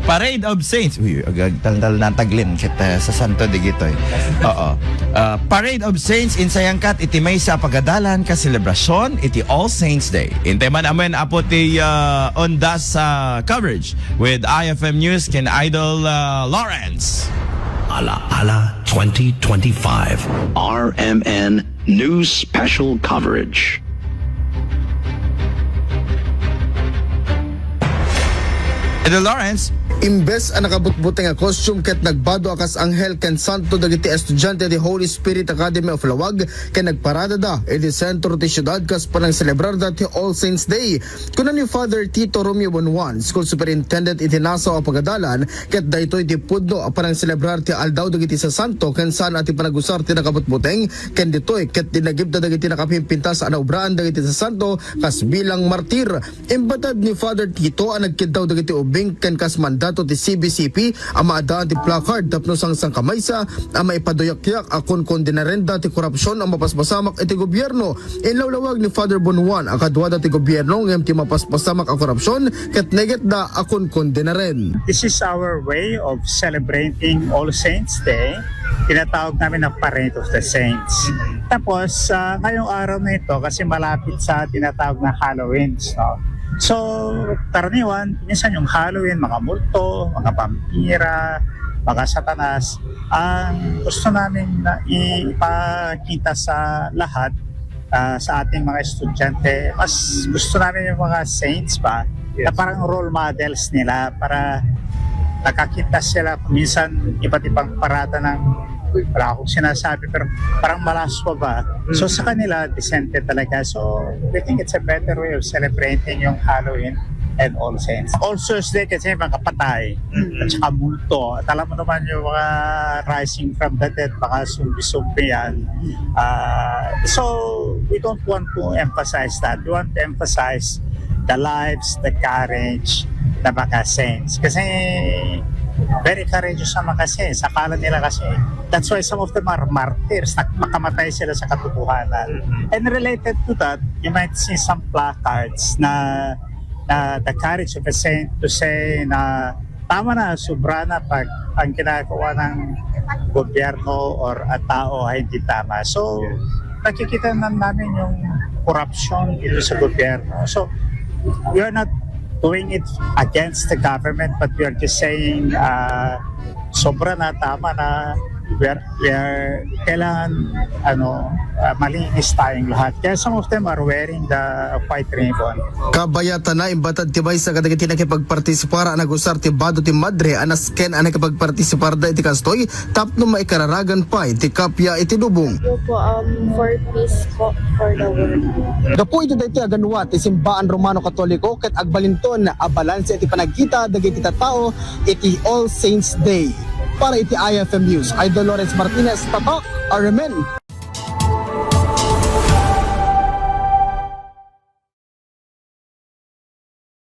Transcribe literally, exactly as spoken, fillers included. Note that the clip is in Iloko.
Parade of Saints. Uy, agagtaltal na taglin ket, uh, sa Santo digitoy. Oo. Uh, Parade of Saints insayangkat iti maysa a pagadalan ka selebrasyon iti All Saints Day. Intay man amen apo ti, uh, undas, uh, coverage with I F M News ken Idol, uh, Lawrence. Ala Ala twenty twenty-five. R M N News Special Coverage. Idol Lawrence. Imbes a nakabutbuteng a costume ket nagbado a kas anghel ken santo dagiti estudiante ti Holy Spirit Academy of Laoag ken nagparadada iti sentro ti siudad kas panangselebrarda ti All Saints Day. Kuna ni Father Tito Romeo Bonjuan, school superintendent iti nasaw a pagadalan, ket daytoy ti pudno a panangselebrar ti aldaw dagiti sasanto ken saan a ti panagusar ti nakabutbuteng, ken ditoy ket dinagipda dagiti nakapimpintas a naubraan dagiti sasanto kas bilang martir. Imbatad ni Father Tito a nagkiddaw dagiti ubing ken kas mandato ti C B C P a maadaan ti placard tapno sangsangkamaysa a maipaduyakyak a kunkundinarenda ti korupsion a mapaspasamak iti gobierno. Inlawlawag ni Father Bonjuan a kaduada ti gobierno ngem ti mapaspasamak a korupsion ket naigitda a kunkundinaren. This is our way of celebrating All Saints Day. Tinatawag namin na Parade of the Saints. Tapos, ah, ngayong araw na ito, kasi malapit sa tinatawag na Halloween, no? So, karaniwan, minsan yung Halloween, mga multo, mga vampira, mga satanas, ang gusto namin na ipakita sa lahat, ah, sa ating mga estudyante, mas gusto namin yung mga saints ba, na Yes. parang role models nila para nakakita sila kung minsan iba't ibang parada ng, wala akong sinasabi, pero parang malaswa ba. So, sa Mm. kanila, disente talaga. So, we think it's a better way of celebrating yung Halloween and All Saints. All Souls Day kasi mga patay. Mm. At saka multo. At alam mo naman yung mga rising from the dead, mga zombie-zombie yan. Ah, so, we don't want to emphasize that. We want to emphasize the lives, the courage, ng mga saints. Kasi very courageous ang mga saints. Akala nila kasi, that's why some of them are martyrs. Nagpakamatay sila sa katotohanan. Mm-hmm. And related to that, you might see some placards na, na the courage of a saint to say na tama na, sobra na pag ang ginagawa ng gobyerno or a tao ay hindi tama. So, Yes. nakikita na namin yung korupsyon dito sa gobyerno. So, we are not doing it against the government, but we are just saying, ah, sobra na, tama na. We are, we are, kailangan, ano, ah, malinis tayong lahat. Kaya some of them are wearing the white ribbon. Kabayatan na, imbatad ti maysa kadagiti nakipagpartisipar a nagusar ti bado ti madre a nasken a nakipagpartisiparda iti kastoy tapno maikararagan pay ti kappia iti lubong. Opo, um, for peace po, for the world. Gapu iti daytoy a ganua ti simbaan Romano Katoliko ket agbalinton a balanse iti panagkita dagiti tattao iti All Saints Day. Para iti I F M News, Idol Lawrence Martinez, Tatak, R M N.